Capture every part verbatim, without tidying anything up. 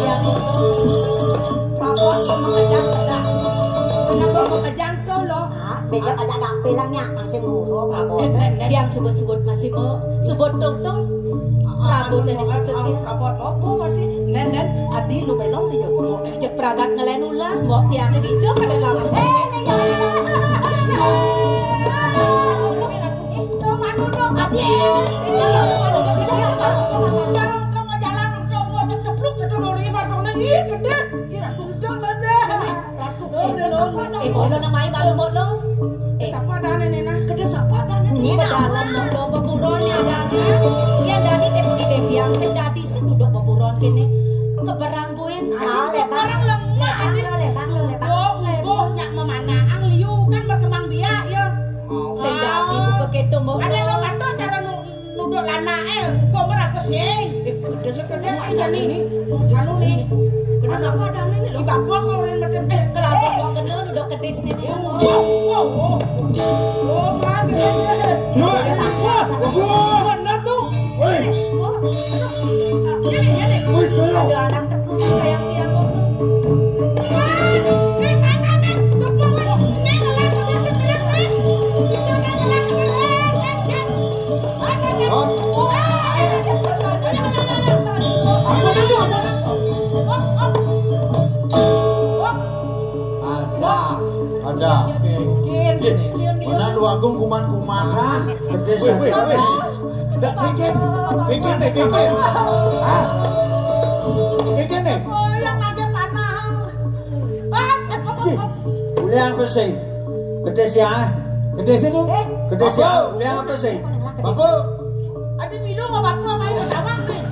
Ya, prabot kok makejang, Kak. Kenapa makejang to, lo? Ah, beda aja gampil lah, Nyak. Masih nguruk, prabot. Yang sebut-sebut masih mau, sebut tong-tong. Prabot tadi sesetia. Prabot apa masih? Nen, nen, adi lu belong di jogo. Cek pragat ngelen ulah, mbok tiang di jo pada lama. Eh, nen, jangan, jangan. Tuh, manu tuh, adi. Kalau kamu jalan, udah gua ajak cepluk, itu dua lima, dua lagi, gede. Iya, sudah, Mas. Eh, molo nang mai malu molo. Eh, sapa adane, Nena? Kede sapa adane? Nena. Pedalam molo, peburon ya, adane. Yang dadi teko di Debiang, sing dadi sing duduk peburon kene. Keberang buin. Adi, barang lemah, Adi. Bang, lo, le, bang. Oh, oh, nyak memanang liu kan berkembang biak, ya. Sing dadi begitu, molo. Ada lo kato cara nu-, nuduk lanake, komer aku sing. Eh, pedes, pedes sing jani. Anu nih. Kena sapa adane nih, lo? Di bawah kok orang medem. Eh, kelapa kok kenal udah kedis nih, nih. Wow, wow, wow. Oh, kan, gitu. Wah, wah, bener tuh. Woi. Wah, aduh. Ah, ini, ini. Woi, Doyong. Ada anak tekun sayang dia, kok. Wah, eh, mana, mana? Tuh, wah, wah. Ini, ini, ini, ini, ini. Bisa, ini, ini, ini, ini. Ada. Ada. Mungkin. Mana lu agung kuman-kumanan? Gede. Weh, weh, weh. Ndak, kengken. Kengken deh, kengken. Hah? Kengken deh. Oh, yang nagih panah. Ah, eh, apa, apa? Ulian apa sih? Gede sih, ah. Gede sih tuh. Eh, gede sih, ah. Ulian apa sih? Bapak. Ada milu sama bapak, apa yang pertama nih?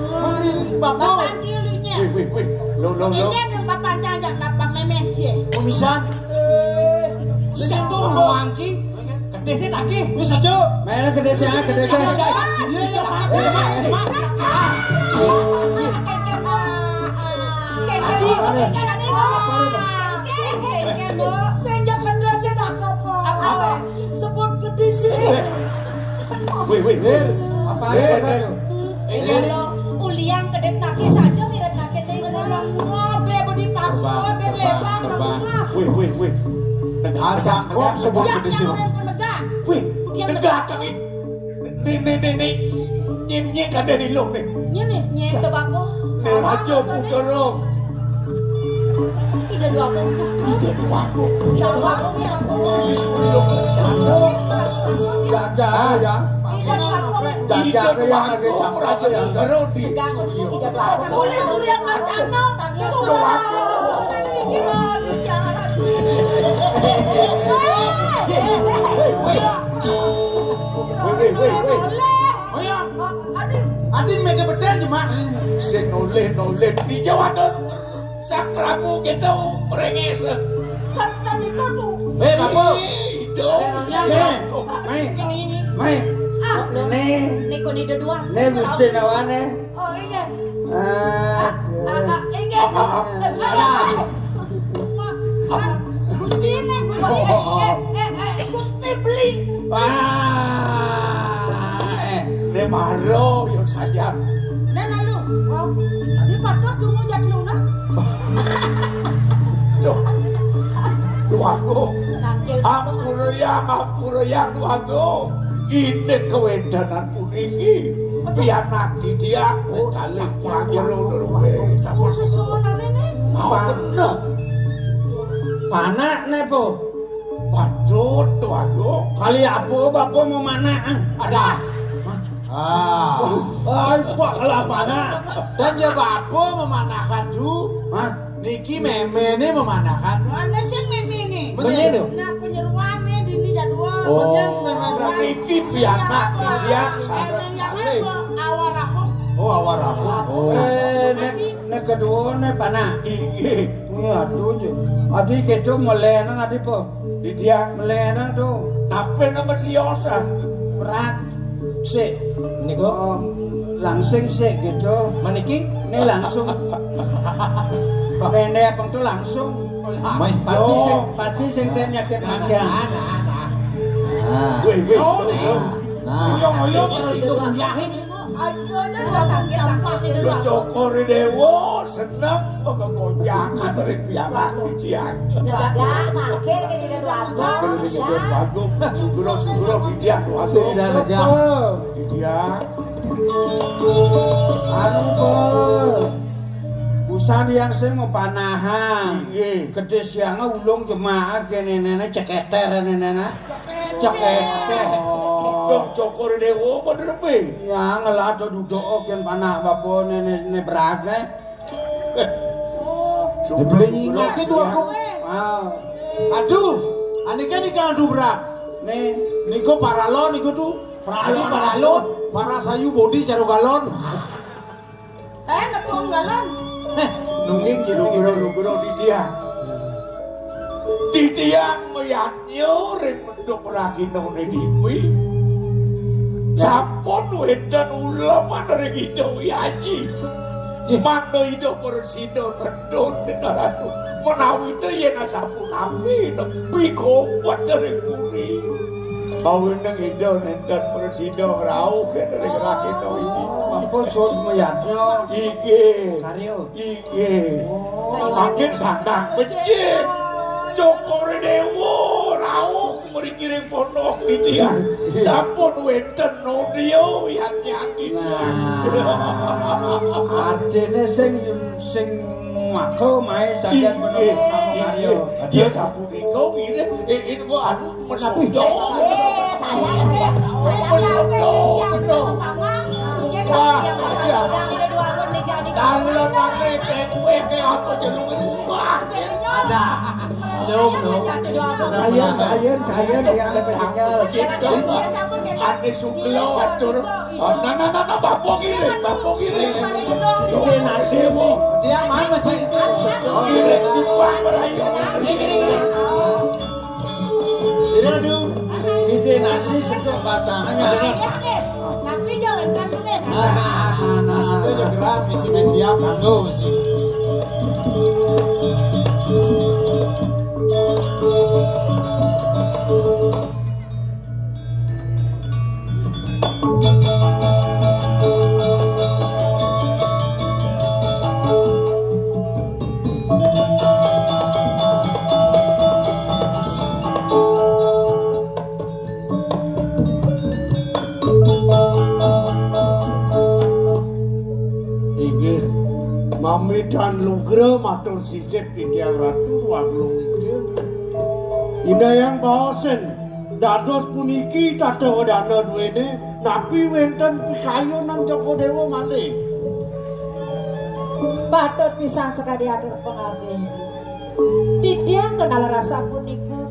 Mending bapak. Bapak anjir lu nya. Wih, wih, wih. Lo, lo, lo. Ini yang bapak aja, bapak memen dia. Kumisan. Eh. Sisi tuh, lo anjing. Gede sih lagi. Ini saja. Mana gede sih, ah, gede sih. Iya, iya, Pak. Sing jek kendel sing tak sopo. Wih, wih, wih. Apa? Wih, wih. Iya lo, uliang kedes nake saja mirip nake teh. Ngobe budi pasu, ngobe lebang. Wih, wih, wih. Negak. Asa kok sebut kedes. Wih, negak kami. Nih, nih, nih, nih. Nying, nying, kada nih lo nih. Nying nih. Nying tuh bapo. Nih, Raja Pujoro. Ida dua aku. Ida dua aku. Ida dua aku nih aku. Ini sudah kerja. Jaga ya. Ida dua aku. Jaga ya, lagi campur aja ya. Terus di. Ida dua aku. Boleh sudah kerja no. Ida dua aku. Weh, weh, weh, weh. Weh, weh, weh, weh. Boleh. Ayo. Adi, adi mega bedar jemak ini. Sing noleh, noleh. Di Jawa tuh. Sang Prabu kita merengek. Kan, kan itu tuh. Eh, Bapak. Itu. Ada nanya, Bang. Mai. Ini, ini. Mai. Ah. Nih. Nih, kok ini dua. Nih, Gusti Nawane. Oh, iya. Ah, ah, ah, ini. Ah, ah, ah. Gusti ini, Gusti. Oh, oh, oh. Eh, eh, eh, Gusti Bling. Wah, eh, ini maro, yo saja. Nah, lalu, oh, di patok cuma jat lu, nah. Tuh. Tuh aku. Ampura yang, ampura yang, tuh aku. Ini kewendanan puniki. Pianak didiang, oh, dalih panggil ulur kowe. Sapa susunane ne? Mau bener. Panakne, Po. Patut, waduh. Kali apa bapak mau manak? Ada. Ah. Ai, Pak, kalau panak. Dan ya bapak memanakan tu. Hah? Niki memene memanakan. Ane sing memene. Bener. Bener. Nah, penyeruane dini jadwal. Oh. Bener, memene. Niki pianak didiang sareng kalih. Awarahu. Oh, awarahu. Oh. Eh, nek, nek kedua nek panak. Iya. Iya, tuh, Jo. Adi kedo melenang adi po. Didiang. Melenang tuh. Apa nama si Yosa? Berat. Sik. Niku. Oh, langsing sik gitu. Meniki? Ini langsung. Rene apa tuh langsung? Mai. Pasti sing, pasti sing ten nyakit makan. Nah. Weh, weh. Oh, nah. Nah. Ayo, ayo, terus itu yakin. Ayo, ayo, ayo, ayo. Cokor Dewa seneng menggonjakan ring pianak didiang. Jaga, makin ke diri dua. Makin ke diri dua. Sugro, sugro, didiang dua. Tidak lega. Didiang. Anu, Bos. Busan yang sing mau panahan. Iya. Gede siangnya ulung jemaah ke nenek ceketer nenek. Ceketer. Duh, Cokor Dewa, apa drepe? Ya, ngelah do duduk, oh, ken panak bapak nenek, nenek berat, eh. Oh. Dibeli ingat ke dua kowe. Ah. Aduh, anike nika adu berat. Nih, niku paralon niku tuh. Paralon, paralon. Para sayu bodi jaro galon. Eh, nepung galon. Nungging jero guru-guru didiang. Didiang mayadnya ring menduk raginane dipi. Sampun wédan uleman ring Ida Wyayi. Mangda Ida Prasida nedun dinaratu. Menawi ta yén asapunapi nepi kopet ring puri. Awining Ida nénten prasida ngrauh ring raginane iki. Ampun, suud mayadnya. Inggih. Karya. Inggih. Oh. Mangkin sandang becik. Cokor Dewa rauh mriki ring pondok titiang. Sampun wénten nodya yadnyan titiang. Nah. Artine sing, sing mako mae sajan. Inggih. Menawa karya. Dia sapunika ngiring, eh, ini kok anu Menawi. Eh, saya, saya, saya siapa? Siapa, Mama? Iya, siapa? Wah, iya. Kalau nanti tempe kayak apa, jelung itu? Wah. Ada. Belum, belum. Kayen, kayen, kayen, yang pentingnya. Ane suglo atur. Oh, nah, nah, nah, nah, bapok ini, bapok ini. Ini nasi, Bu. Dia mana sih? Ini sumpah merayu. Ini, aduh, ini nasi sedok pasangannya. Tapi jangan kan, Bu, kan? Nah, nah, nah, nah, itu juga misi-misi apa, Bu, sih? Amitan lugra matur sisip titiang Ratu Waglung Inggil. Indayang baosin, dados puniki tata wedana duene, napi wenten pikayunan Cokor Dewa malih? Patut pisan sakadi atur pangabih. Titiang kenal rasa punika.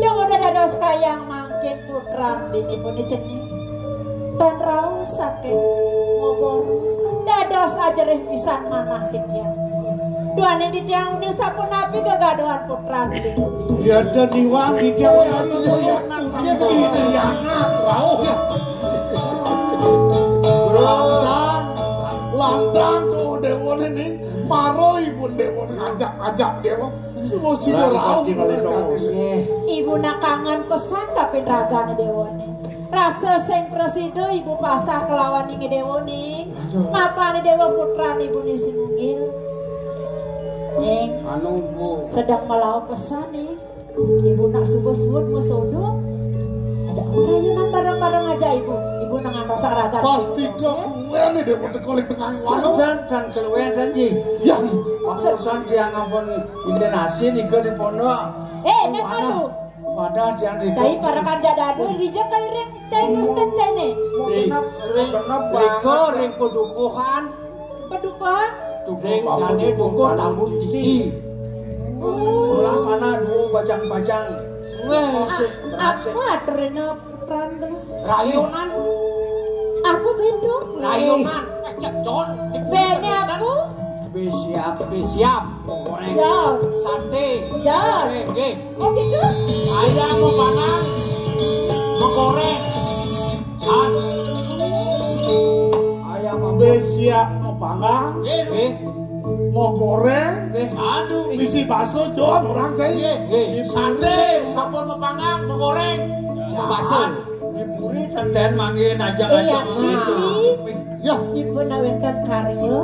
Dawuda dados kayang mangkin putran dinipun cening. Tan rauh saking Mogoros. Dados ajerih pisan manah titiang. Duaning titiang uning sapunapi gegaduhan putran dinipun. Yata niwang titiang. Yata niwang. Yata niwang. Rauh. Lantang, lantang tuh dewa ning. Mara ibun dewa ngajak-ngajak dewa. Semua sida rauh. Ibu nak kangen pesan kapin ragane dewane. Rasa sing prasida ibu pasah kelawan inge dewa ning. Mapane dewa putran ibu ni sinunggil. Ning. Anu, Bu. Sedang melawa pesan ning. Ibu nak subuh-subuh mau sodo. Ajak rayunan bareng-bareng aja ibu. Ibu nang antosak raga. Pasti keluwen nih dewa teko ning tengah walu. Dan, dan keluwen dan ji. Ya. Pas urusan dia ngampun ide nasi nika di pondok. Eh, nek anu. Padahal dia di. Dai para kanja dadu rija kairing cai Gusten cene. Ring, ring, ring padukuhan. Padukuhan? Ring ane dukuh tambun titi. Ulah kana duo bajang-bajang. Weh, apa aturina putran dulu? Rayunan. Apa beda? Rayunan. Cek Jon. Bene apa? Besiap, besiap. Goreng. Jam. Sate. Jam. Goreng, nggih. Oh gitu? Ayam mau panggang. Mau goreng. An. Ayam mau. Besiap mau panggang. Nggih. Mau goreng. Nggih. Aduh. Isi bakso Jon orang saya. Nggih. Nggih. Sate, sampun mau panggang, mau goreng. Bakso. Di puri tenten mangin aja. Iya, aja. Tapi ya. Dipun awetkan karya,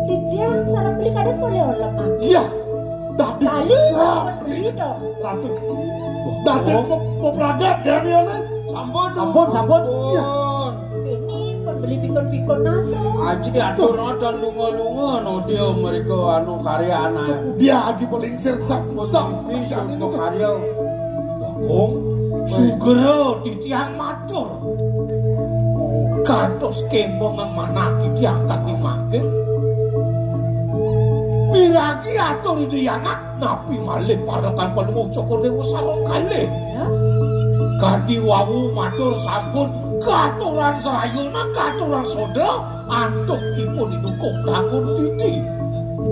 titiang sareng beli kadang boleh olah. Iya. Tadi kali sampun beli to. Ratu. Tadi mau pragat kan ya nih? Sampun, sampun, sampun. Iya. Ini pun beli pikun-pikun nato. Aji atur nonton lunga-lunga no dia mereka anu karya anak. Dia aji paling sirsap musang. Bisa untuk karya. Bagong, sugera titiang matur. Kantos kembang manah titiang kati mangkin. Miragi atur Ida Yanak, napi malih parekan Palungguh Cokor Dewa sareng kalih. Ya. Kadi wau matur sampun katuran sarayunan, katuran soda, antuk ipun didukung tangun titi.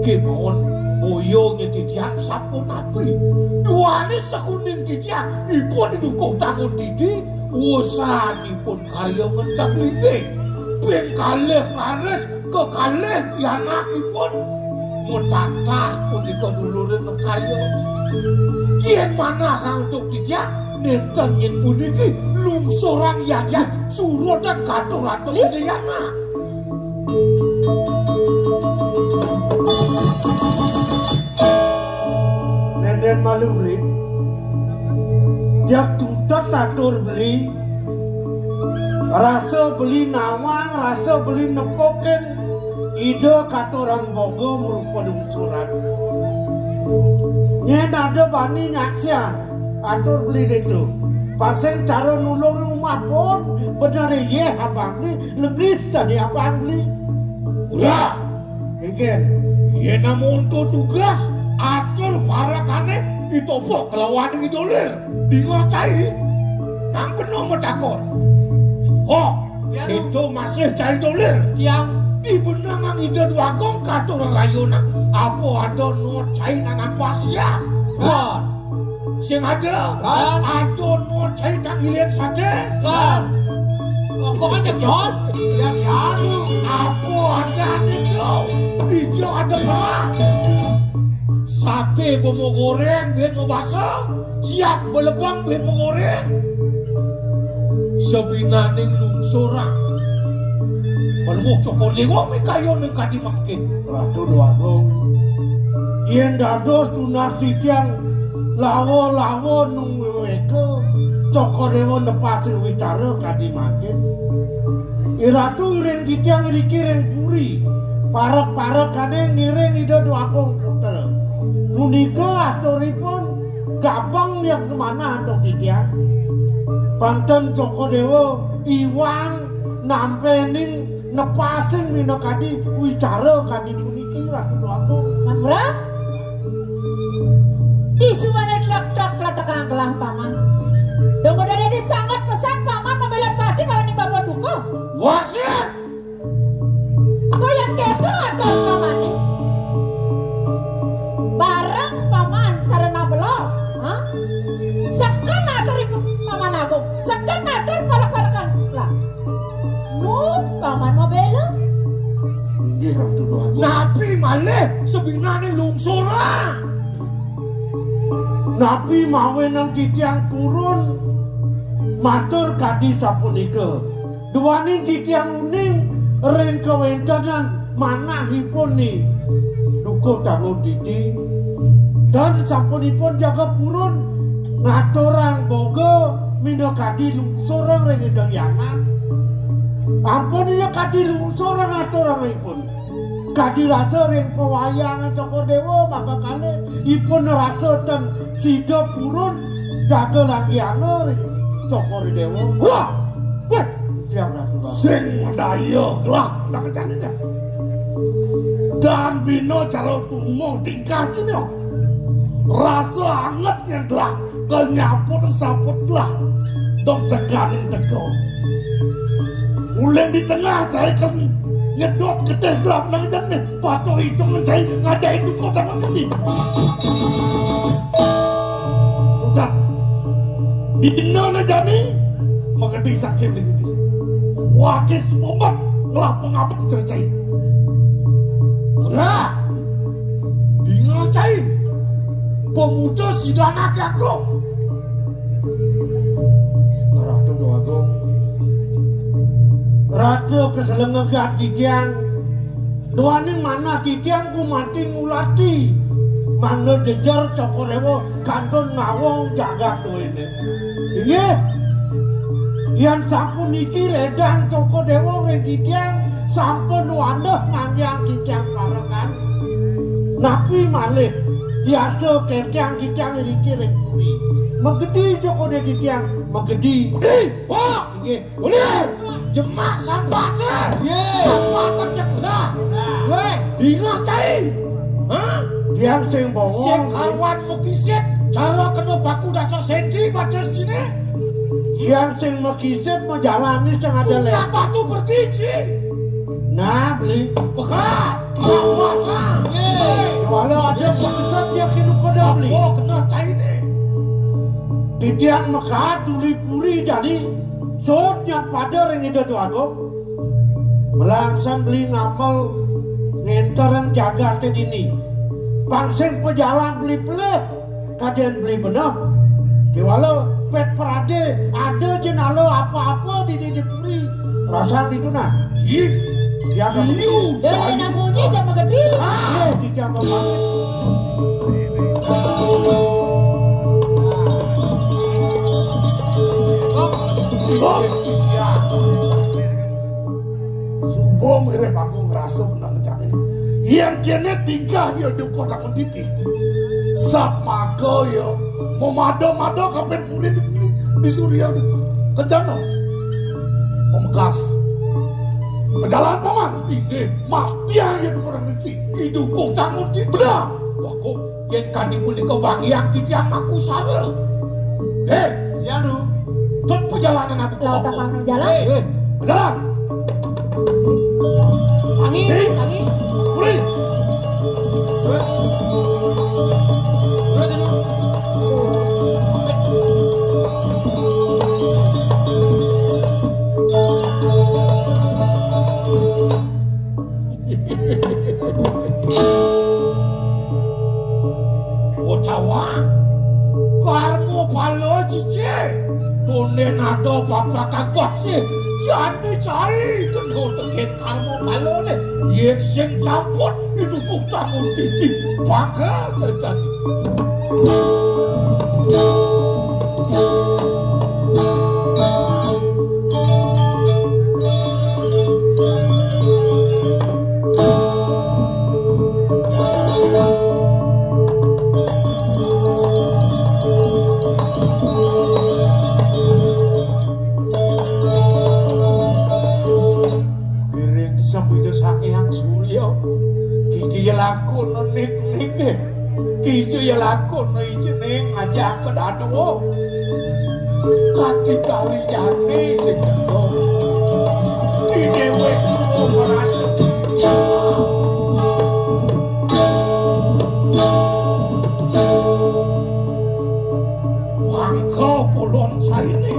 Kemawon boyonge titiang sapunapi. Duane sekuning titiang ipun didukung tangun titi, wusanipun karya ngentep linggih. Ping kalih laris kekalih yanakipun. Mutatah punika duluring karya. Yen manah antuk titiang, nenten yen puniki lungsuran yadya surutan katur antuk Ida Yanak. Nenden malu beli. Jak tuntet atur beli. Rasa beli nawang, rasa beli nepukin. Ida katurang boga merupa lungsuran. Yen ada bani nyaksian, atur beli ditu. Pasien cara nulung rumah pun, bener ye abang ni, lebih tadi abang ni. Ura! Mungkin. Yen namun to tugas, atur parakane ditopok kelawan idolir. Dingo cai. Nang penuh metakon. Ho, ya, itu masih cai dolir. Yang di benang ida dua gong katur rayuna. Apa ada no cai nang apa siap? Wah. Sing ada, kan? Ada no cerita ilen sate. Kan? Kok aja, Jon? Ya, ya, lu. Apa ada itu? Hijau ada perang. Sate bumbu goreng, biar mau basah. Siap belebang, biar mau goreng. Sebinaning lungsurang. Peluh cokor dewa mikayo neng kadi makin. Ratu Dewagung, yen dados tunas titiang lawa-lawa nung wewega, Cokor Dewa nepasin wicara kadi mangkin. Iratu iring titiang iriki ring puri, Parek-parekané ngiring Ida Dwagung Putra. Punika aturipun gabang yang kemanah antuk titiang. Panten Cokor Déwa iwang nampening nepasing minakadi wicara kadi puniki, Ratu Dwagung. Manurang? Isumané tlek-tlek kletekang gelah paman. Dong udah dadi sanget pesan paman membela pati kalau ning bapak duka. Wasit! Kaya kéto atur pamané. Bareng paman karena belo, ha? Seken atur ibu paman agung, seken atur palak-palakan. Lah, nu paman mau bela? Inggih, Ratu Dwagung. Napi malih sebinané lungsurang? Napi mawinan titiang purun matur kadi sapunika? Duaning titiang uning ring kawéntenan manahipun ni Dukuh Tangun Titi. Dan sampunipun jaga purun ngaturang boga minakadi lungsurang ring Ida Hyang Anak. Ampun iya kadi lungsurang aturangipun. Kadi rasa ring pawayangan Cokor Déwa mangga kalih ipun rasa ten sida purun jaga langgihana ring Cokor Déwa. Wah! Wéh! Tiang Ratu Ratu. Sing madaya gelah nang janinya. Dan bina cara tumuh tingkah jini. Rasa anget yang gelah kenyaput saput gelah. Dong teganing tegal. Uling di tengah cai kan nyedot getih gelah nang janinya. Patuh hitung cai ngajai duko tangan kecil. Sudah. Dina ne jani magedi saksi mligi. Wakis mumet ngelah pengabek cerai. Ora. Dinga cai. Pemuda sidana agung. Ratu Déwagung. Raja keselengegan titiang. Duaning manah titiang gumanti ngulati mangda jejer Cokor Déwa kantun ngawong jagat duéné. Inggih. Yan sampun niki ledang Cokor Déwa ring titiang sampun wandah nganggiyang titiang parekan. Napi malih yasa kéntiang titiang iriki ring puri. Magedi Cokor Déwa titiang, magedi. Ih, Pak! Inggih. Ulir, jemak sampah ke. Yé. Sampah kerja kena. Wéh. Dingah cai. Hah? Tiang sing bongong. Sing karuan makisit, cara kena paku dasa senti batas sini. Tiang sing makisit majalani sing ada lé. Apa tuh bergizi? Nah, beli. Pekat. Sampah ke. Yé. Walau ada pepisat dia kena koda beli. Apa kena cai ni? Titiang mekaat duli puri jadi. Sut nyat pada ring Ida Déwagung. Melangsan beli ngamel ngenterang jagaté dini. Pang sing pajalan beli pelih kadén beli beneh. Kéwala pét pradé ada jenala apa-apa dini di puri. Rasang ditu nah. Ih, ya kan. Liu, Déwa namunyi jam gedé. Ah, di jam apa? Sumpung mirip aku ngerasa bener ngecak ini. Yang kene tingkah ya dukuh tangan titi. Sat maka ya memado-mado kapan puri di, di, di surya kencana. Pemekas. Pejalan paman. Inggih. Mati ya dukuh tangan titi. Idukuh tangan titi. Benar. Wah, kok Yén kadi punika wangiang titiang makusara. Hé, ya nu. Tut perjalanan aku ke Laut Bogor. Apa nang jalan? Hé, berjalan. Tangi, tangi. Puri. Puri. Puri, anu. Utawa karma pala cici. Tondé nada papakan basih. Yane cai kena tegén karma palané. Yén sing campur idukuh tangun titi. Bakal jajan. Kono nik-nik, eh. Ki ijo ya lakon ijeneng aja kedadua. Kanthi kalijane sing teka. Ki dhewek merasa bangga polon saine.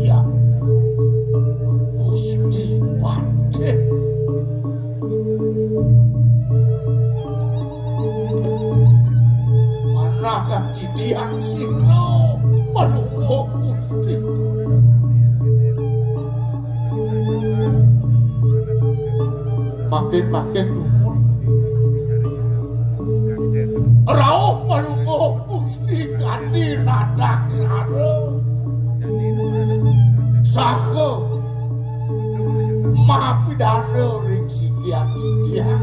Ya, Gusti Patih. Manakan titiang sira. Aduh, Gusti. Makin-makin dumun. Rauh Palungguh Gusti kanthi nadaksara. Saha mapidana ring singgihan titiang.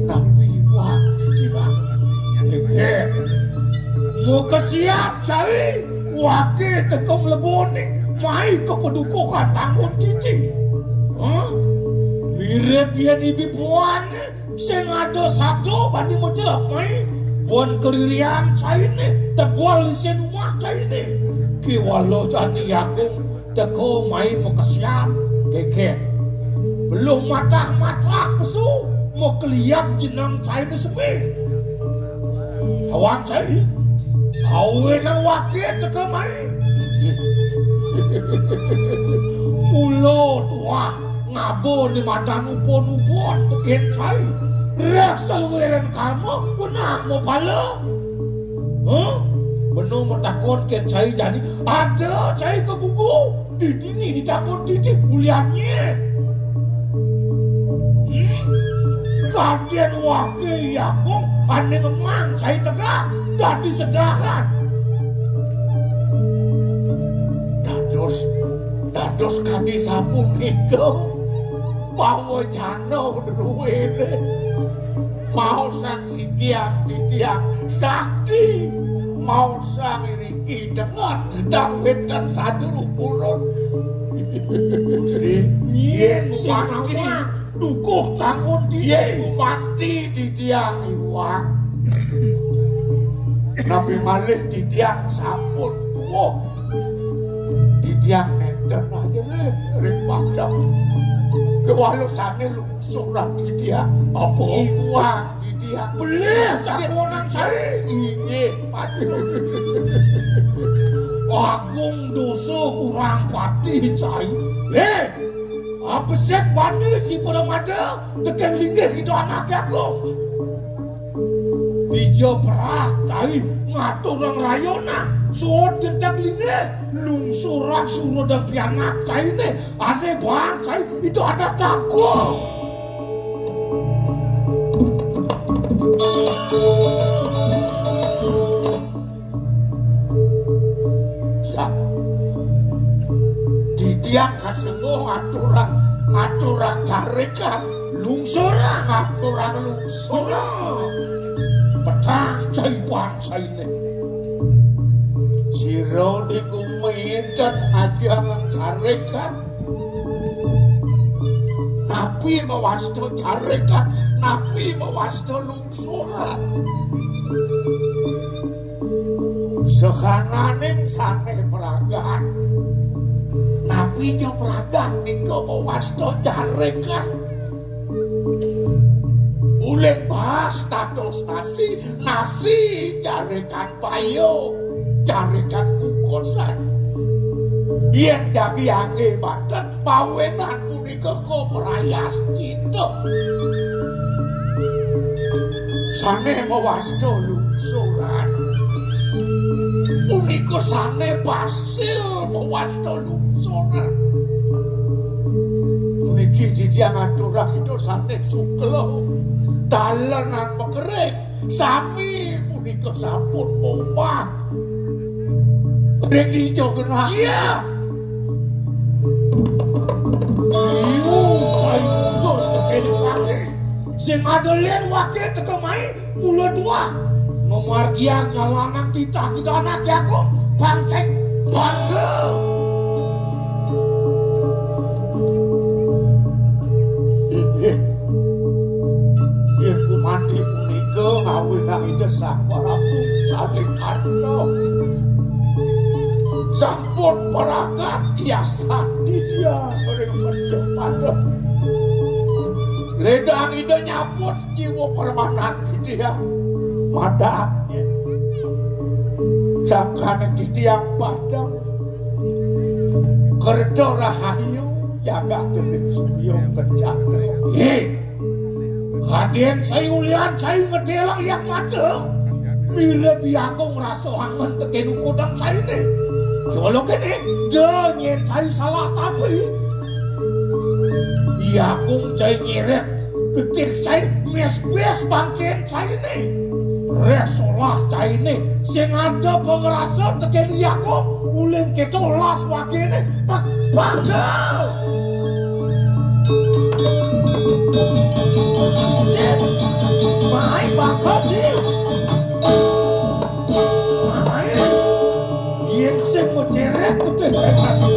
Napi iwang titiang? Nggih. Muka siap, cai. Wake teka mlebone, mai ka padukuhan tanggun titi. Hah? Mirip yen ibi puan sing ada satu bani mecelep mai. Bon keririan caine, tebol isin umah caine. Kiwala jani yakung teka mai makesiab. Geger. Belum matah-matah pesu, makeliab jeneng caine semi. Awan cai, awe nang wake teka mai. Mula tuah ngaba ni madan upun-upun teken cai. Reh saluwiren karma wenang mapala. Huh? Beno matakon ken cai jani, ada cai ka gugu. Didini ditakon titi ulian nyet. Hmm? Kaden wake yakung ane ngemang cai tegak dadi sedahan. Dados, dados kadi sapunika. Bahwa jana druwene. Maosang sitiang titiang sakti. Maosang iriki tengat gedang wetan saduru purun. Gusti, yen sing mati, dukuh tanggun diri. Yen gumanti titiang iwang. Napi malih titiang sampun tuwuh. Titiang nenten aja le ring padang. Kewalusane lungsuran titiang. Apa? Iwang titiang. Belih tak konang sari. Inggih, patut. Agung dosa kurang patih cai. Heh, abesek bane si pada mata, tekeng linggih kita anak agung. Bija perah cai ngaturang rayona, suud gentak linggih, lungsuran suruh dan pianak caine, ane bang cai itu ada takut. Ya. Titiang kasengguh ngaturang, ngaturang carekan. Lungsuran. Ngaturang lungsuran. Petang cai bangsaine. Sira di gumitan ngaturang carekan. Napi mawasta carekan, napi mawasta lungsuran. Sehananing saneh pragat. Napi ja pragat nika mawasta carekan. Uling bahas status nasi, nasi carekan payo, carekan kukusan. Yen jagi angge banten, pawenan punika ka prayascita. Sane mawasta lungsuran. Punika sane pasil mawasta lungsuran. Puniki titiang aturang ida sane sukla. Dalenan makering. Sami punika sampun momah. Ring ijo genah. Iya. Iwu saipun tekeni wake. Sing ada len wake teka mai mula dua. Mamargiang nyalanang titah kita anak Yakob. Pancen Mangga. Inggih. Yen gumanti punika ngawinang Ida Sang Prabu saling karya. Sampun pragat yasakti dia ring medhep padhep. Ledang Ida nyaput jiwa permanan titiang. Madak. Sangkaning titiang padhep. Kerta rahayu jagat dening Surya Kencana. Nggih. Kadén sai ulian sai ngedelang yak mata. Mirip Yakung ngrasa angen tekén ukudan sainé. Kala kéné, da nyén sai salah tapi. Yakung sai nyeret, getih sai mes-mes bangkén sainé. Reh solah sainé, sing ada pangrasa tekén Yakung, uling kéto las wakéné, pa-, pagel. Cik, mai bakal, Cik. Mai. Yén sing ngeceret putih cai mati.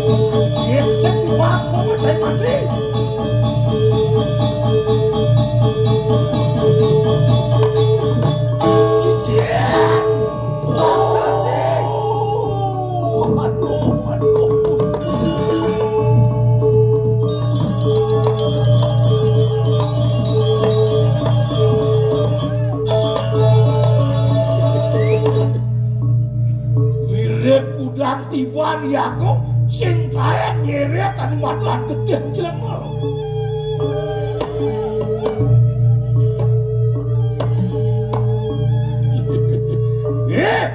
Yén sing dibakar cai mati. Cicit. Wirid kudang tiban Yakung sing kaen nyeret anu maduan gedhe jlema. Eh,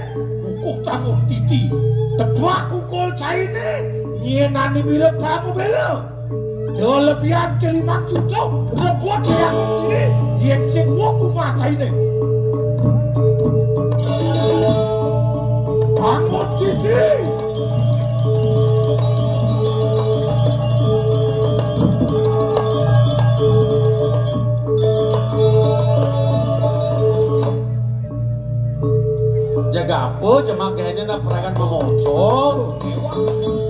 kukuh tangun titi. Tebak kukul caine, nyenani mirip kamu bela. Kelebihan kelimang juta, rebut yang ini, yen sing wong umah caine. Bangun titi. Jaga apa, cuma kayaknya nak perangan memocong.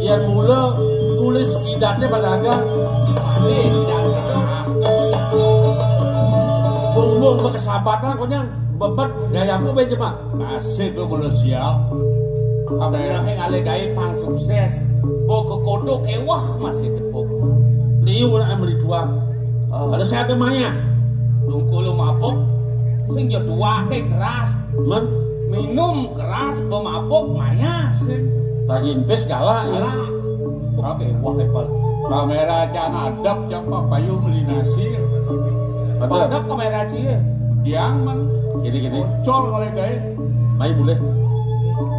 Yang mula tulis idatnya pada agak. Ini tidak. Bumbung berkesabaran, kau nyang bebet gaya apa, Ben, cuma? Nasib tu mula sial. Apa yang ngalih gawe pang sukses? Bo kekodok ewah masih tepuk. Liu nak meriduan. Oh. Kalau saya ada maya. Tungkul lu mabuk, sing jo dua ke keras. Men? Minum keras, pemabuk, maya sing. Tagih empis galak, ya. Galak. Oke, wah, hebat. Kamera jangan adab, coba payu melinasi. Ada. Adab kamera cie. Diang, men. Gini, gini. Muncul oleh gawe. Mai boleh.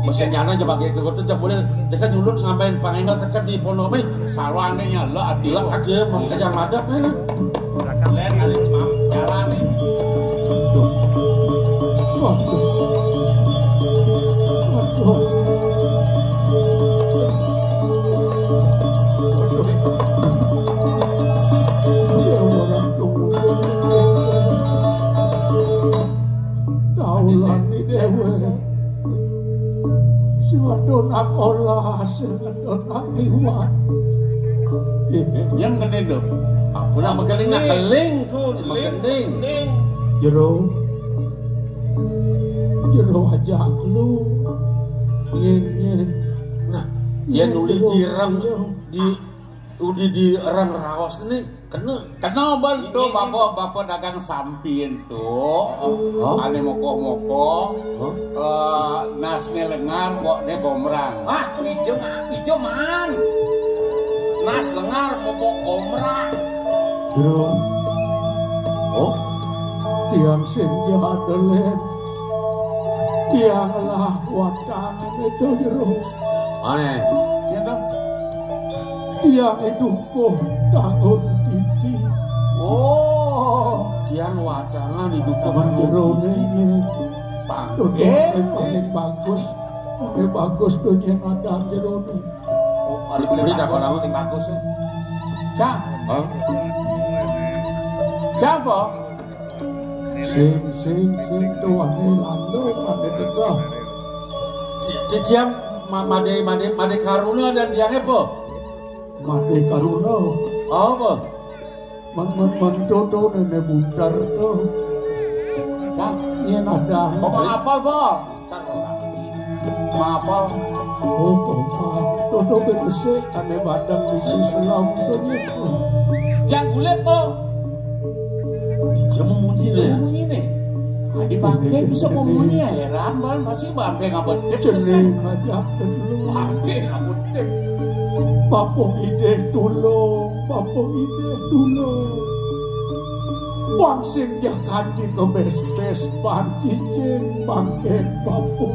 Mesin nyana aja pakai ke kota, aja boleh. Dia kan dulu ngapain panggil tekan di pondok, mai. Sarwane nyala ati. Lah aja, mau kerja madep, ya. Len, ada mam-, jalan nih. Waduh. Waduh. Waduh. Ya Allah, Daulan ni dewe. Sing wadon olah, sing wadon liwat. Yang kene lho. Apa nak megeling, nak keling tu, megeling. Jero. Jero ajak lu. Nyen, nyen. Nah, yen uli dirang di, udi dirang raos ni kena. Kena bal tu bapa, bapa dagang sampin tu. Hah? Ane mokoh-mokoh. Hah? Eh, nasne lengar, bokne gomrang. Ah, ijo, ijo man. Nas lengar, mobok gomrang. Bro. Oh? Tiang sing jahat, Len. Tiang lah watang itu, Bro. Aneh. Ya, Bang. Tiang itu kok tangun titi. Oh, tiang watangan itu kok tangun titi. Bangke. Paling bagus. Paling bagus tu nyen ada jerone. Oh, paling bagus. Paling bagus. Siapa? Hah? Siapa? Sing, sing, sing, tuane lando, pane teka. Di-, di-, diam. Madé, Madé, Madé Karuna dan tiangé apa? Madé Karuna. Apa? Men, men, men, to, to, Néné Buntar to. Cak, yén ada. Apa ngapal, Bang? Ntar kalau orang kecil. Ngapal. Oh, kok, Bang. To, to, bé besik, ané badan misi selam to, gitu. Yang kulit to. Dia mau munyi nih. Dia mau munyi nih. Adi bangké bisa mau munyi ya, heran, Bang. Masih bangké nggak berdek. Cening aja dulu. Bangké nggak berdek. Bapa Ida tulung, Bapa Ida tulung. Wong sing jagat di kebes-bes, ban cicing, bangké bapa.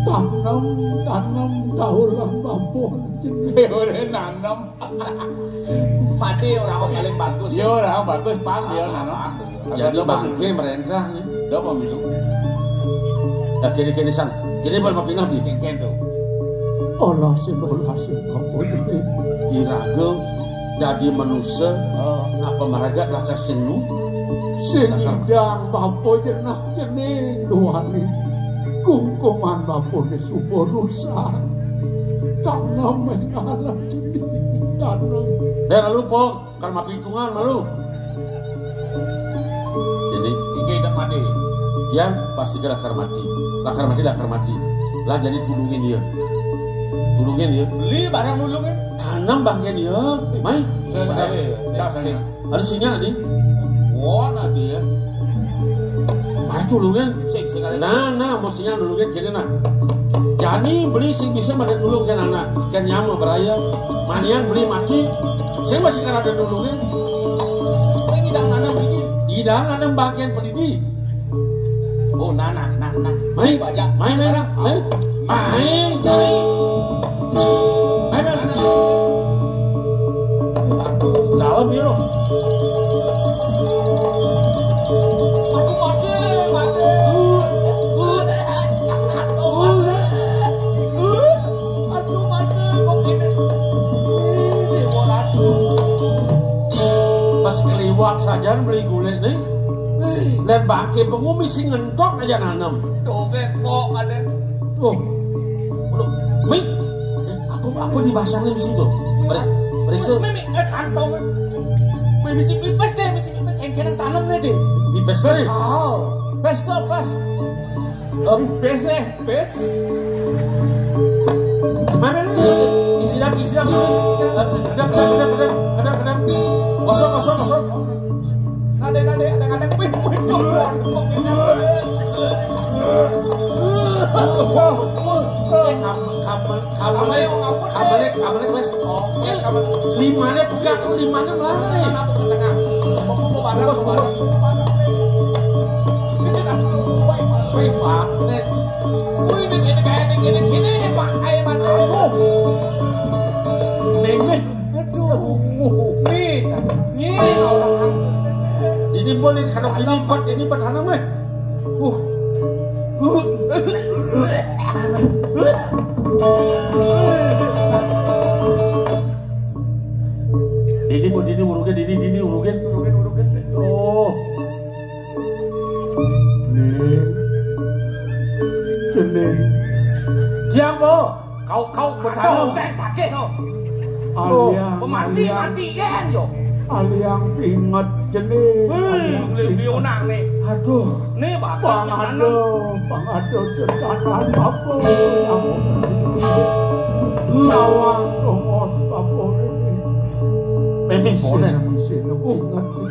Tanem, tanem, kaulah bapa. Ora nanem. Padi ora kok paling bagus. Ya ora bagus, Pak, ya nanem. Jadi bangké merentah nih. Udah mau minum. Ya, kini-kini san. Kini bal mapinah, Bi. Kéngkén to. Olah sing, olah sing, ampun. Iraga dadi manusa, ngapa maragat lakar sing nu? Sing ngidang bapa jenah cening duaning. Kungkungan bapané suba rusak. Tanem ing alam cening. Tanem. Dah lupa. Kar mapitungan malu. Jadi, iki idak mati. Tiang pasti ke lakar mati. Lakar mati, lakar mati. Lah jadi tulungin dia. Tulungin dia. Beli barang nulungin. Tanam bangkén dia. Mai. Saya, saya, saya, saya. Ada singa di. Wah, nanti ya. Maju lu kan. Sing, sing ada. Nah, nah, mestinya dulu kan kene nah. Jani beli sing bisa pada dulu kan anak, kan nyama beraya. Manian beli mati. Saya masih kan ada dulu kan. Saya tidak nanam ini. Tidak nanam bagian pendidik. Oh, nah, nah, nah, nah. Main, baca. Main, main, main. Main, main. Main, main. Dalam dia loh. Aduh, mati, mati. Aduh, mati, kok ini? Ini, kok aduh. Pas keliwat saja beli gulai nih. Dan bangke pengumi sing ngentok aja nanem. Tuh, kok ada. Oh. Aduh, Mi. Eh, aku, aku dibasangin di situ. Periksa. Mi, mi, eh, kantong. Mi, misi pipes deh, misi pipes. Kengkenen tanam deh, deh. Pipes deh. Oh. Pes tuh, pes. Eh, pes, eh, pes. Mana nih? Kisidak, kisidak. Kedap, kedap, kedap, kedap, kedap, kedap. Kosong, kosong, kosong. Nade, nade, ada kadang wih, muncul. Kamu, kamu, kamu, kamu, kamu, wes. Oh, ya, kamu. Limane pegat, limane melarang. Tengah. Mau barang, mau barang. Wih, Pak. Wih, ini, ini kayak ini, ini, ini, ini, Pak. Ayo, Pak. Neng, neng. Aduh. Nih, nih orang. Ini pun ini kalau ini pas ini pas sana mah. Uh. Ini pun ini urugen, ini ini urugen, urugen, urugen. Oh. Nih. Cening. Siapa? Kau, kau bertaruh. Aduh, kan pakai kau. Aliang, pemati, aliang. Matian yo. Aliang pinget cening. Wih, aliang lebih pinget. Unang nih. Aduh. Nih, bapak pangado, pangado setanan apa? Nawang tongos apa ini? Memang boleh. Sing, sing, uh, ngerti.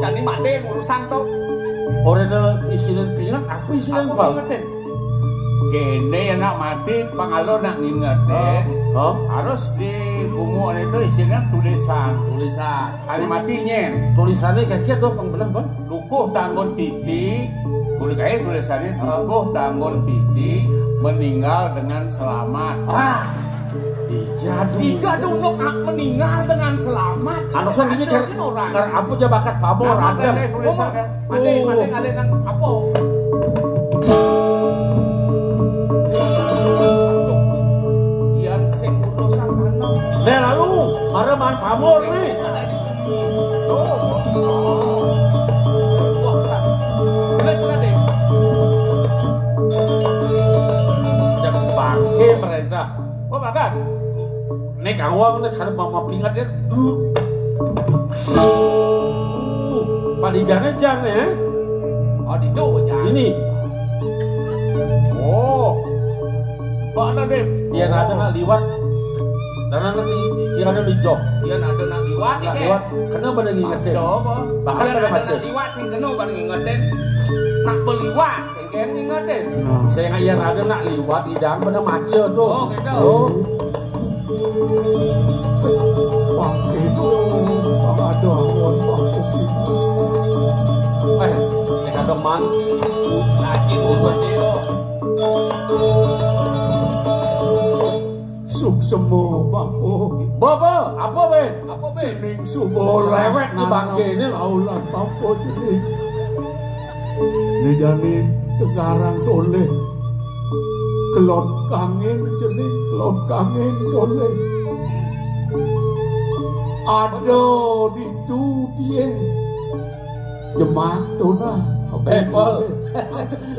Jadi mati urusan tuh. Ora ada isinan pinget, apa isinan apa? Apa pinget, Den? Kene ya nak mati, pangalo nak ngingetin. Hah? Harus di bumuk itu isinya tulisan. Tulisan. Hari mati nyen. Tulisannya kayak gitu, Bang, bener, Bang? Dukuh tanggun titi, kulit aja tulisannya, dukuh tanggun titi meninggal dengan selamat. Ah, ija duh. Ija duh, nok meninggal dengan selamat. Anu san ini kar, orang. Kar apa aja bakat pamor, apa ada. Ada tulisan, oh. Mati, mati, ngalih nang apa? Yang sing urusan tanam. Nih, lalu, ada man pamor nih. Tuh. Wah, kan. Wes, kan, deh. Kawang nih, kada mau mapingat ya. Duh. Palijané jang nih, ya. Oh, ditu, jang. Ini. Oh. Mana, Dép? Yén ada nak liwat. Dan nanti tiada di jok. Yén ada nak liwat, nak liwat. Kena pada ngingetin. Coba. Bahkan pada nak liwat, sing kena pada ngingetin. Nak beliwat. Kengkeng inget, eh. Nah. Saya ingat yang ada nak liwat, idang pada maca tuh. Oh, gitu. Oh. Wah, itu, Bang, ada awan, Bang, kopi. Eh, eh, ada man. Lagi bukan dia. Suksema, Bapa. Bapa, apa, Ben? Apa, Ben? Ning suba cerewet di bangké ini. Aulan Bapa, cening. Né jani tegarang tolih. Kelod kangin, cening, kelod kangin tolih. Ada ditu tiing. Jemak to nah. Eh, Pol.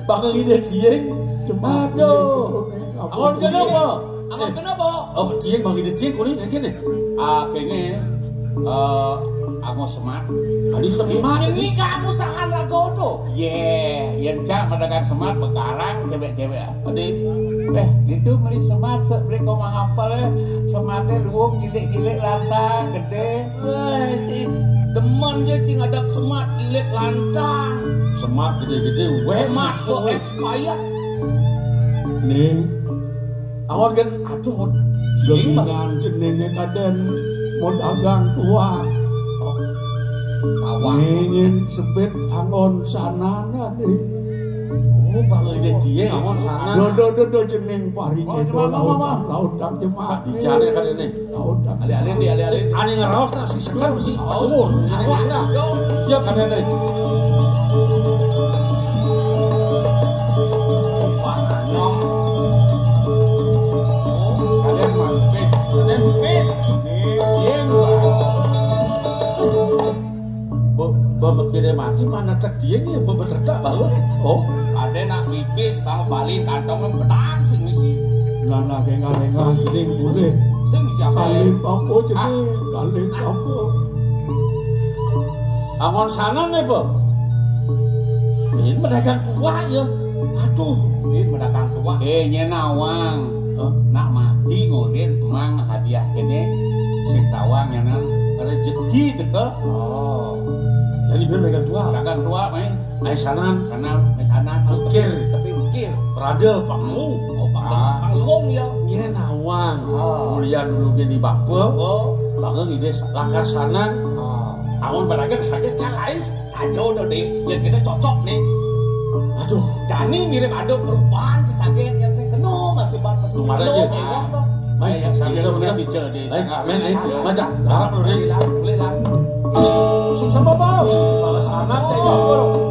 Bakal ide tiing. Jemak. Aduh. Amun kenapa? Amun kenapa? Oh, tiing bagi ide tiing kulit yang kene. Ah, kene, eh, anggo semat. Adi semat. Ini kamu sahan lagu tuh. Yé, yén cak madagang semat begarang cewek-cewek. Adi, eh, itu beli semat, beli komang apel, sematnya luwung gilik-gilik lantang, gedé. Wéh, ci, demen ya, ci, ngadap semat gilik lantang. Semat gedé-gedé, wéh. Semat kok expired. Ning, awan kan, aduh, gendingan jenenge kadén mau dagang tua. Oh, tawang. Ngingin sebit angon sanana, Ning. Oh, bakal gedé dia angon sana. Do, do, do, do, jeneng pari. Oh, cedol, coba, laut, coba, coba. Laut, tak jemak. Bicara kan ini. Alih-alih di, alih-alih. Ane ngeraos nasi sekan mesti. Oh, aduh, ane ngeraos. Yo, kan ane. Kalian mantis. Kalian mantis. Nih, iya, Mbak. Be-, bebekire mati mana tek dia nih, bebetedak baru. Oh, ada nak pipis, tahu bali kantong betak sing misi. Lah, nak kengah-kengah sing boleh. Sing misi apa? Kalin apa jenis? Ah. Kalin apa? Angon sana nih, Bang. Ini pedagang tua ya. Aduh, ini pedagang tua. Eh, nyenawang. Hah? Nak mati ngorin emang hadiah kene sing tawang nyanan rezeki teka. Oh. Jadi bener dagang tua. Dagang tua, main. Naik sanan. Sanan, naik sanan. Ukir. Tapi ukir. Perada, panggung. Oh, panggung. Ah. Panggung ya. Nyen awang. Ah. Mulia dulu gini bapa. Oh. Bangun ide lakar sanan. Ah. Amun pedagang sakit yang lain saja udah deh. Ya kita cocok nih. Aduh. Jani mirip ada perubahan si sakit yang saya kena masih ban masih. Lumayan kena, ya. Kayak dong. Baik, ya, sambil iya, udah iya. Si jadi. Baik, sangat. Amin, amin. Ayo. Macam, harap dulu, nih. Boleh lah, boleh lah. Susah, Bapak. Balas anak, kayak gitu.